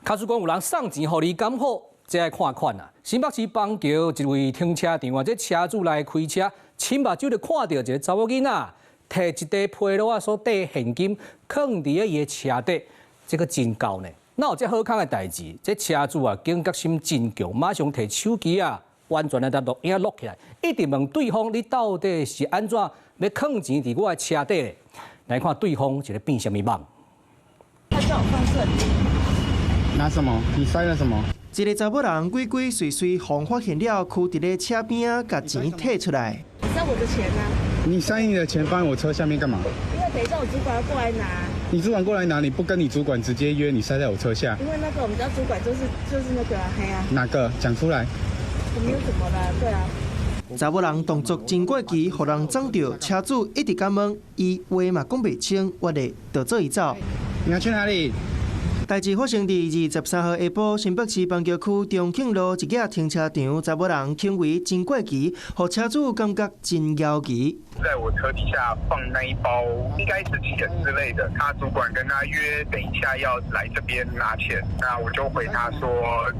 假使講有人送錢予你，敢好？這愛看款啊！新北市板橋一位停車場啊，這車主來開車，親目睭就看著一个查某囡仔，提一袋皮橐仔所底現金，囥佇咧伊的車底，這個真厚呢。哪有這好康的代誌？這車主啊，警覺心真強，馬上提手機啊，完全來共錄影錄起來，一直問對方你到底是按怎欲囥錢佇我的車底咧？來看對方是咧變啥物蠓。他叫我放這裡。拿什麼？你塞了什麼？一个查某人鬼鬼祟祟，予人發現了，囥佇咧車邊仔，共錢提出來。塞我的錢啊！你塞你的錢放在我車下面幹嘛？因為等一下我主管要過來拿。你主管過來拿，你不跟你主管直接約，你塞在我車下。因為那個我們家主管就是那個啊，嘿啊。哪個？講出來。我沒有怎麼啦，對啊。查某人動作真怪奇，予人摠著。車主一直共問，伊話嘛講袂清，我咧就做伊走。你要去哪裡？代誌發生佇23號下晡，新北市板橋區中慶路一个停車場，查某人行為真怪奇，予車主感覺真枵奇。在我車底下放那一包，應該是錢之類的。他主管跟他約，等一下要來這邊拿錢。那我就回他說：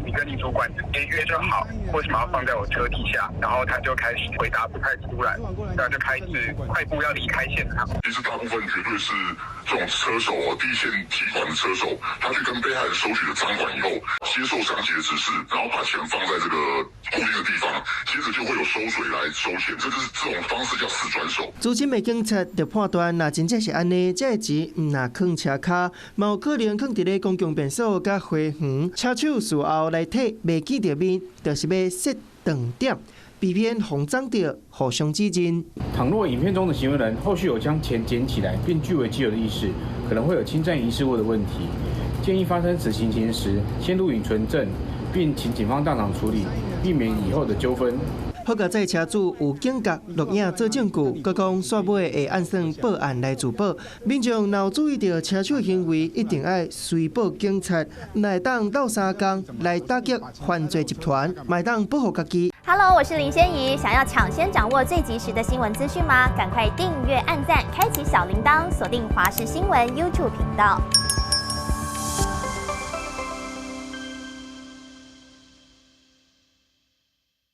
你跟你主管直接約就好，為什麼要放在我車底下？然後他就開始回答不太出來，然後就開始快步要離開現場。其實大部分絕對是這種車手哦，第一線提款的車手，他去跟被害人收取了贓款以後，接受上級的指示，然後把錢放在這個固定的地方，接着就會有收水來收錢，這就是這種方式叫四轉手。資深的警察就判斷，若真正是按呢，這个錢毋若囥車跤，嘛有可能囥佇咧公共便所佮花園。車手事後來提，袂見著面，就是欲設斷點，避免予人摠著，互相指認。倘若影片中的行為人後續有將錢撿起來並據為己有的意思，可能會有侵佔遺失物的問題。建議發生此情形時，先錄影存證，並請警方當場處理，避免以後的糾紛。好佳哉車主有警覺錄影做證據，閣講煞尾會按算報案來自保。民眾若有注意著車手行為，一定愛隨報警察，毋會當鬥相共來打擊犯罪集團，嘛會當保護家己。 Hello，我是林仙怡，想要搶先掌握最及時的新聞資訊嗎？趕快訂閱、按讚、開啟小鈴鐺，鎖定華視新聞 YouTube 頻道。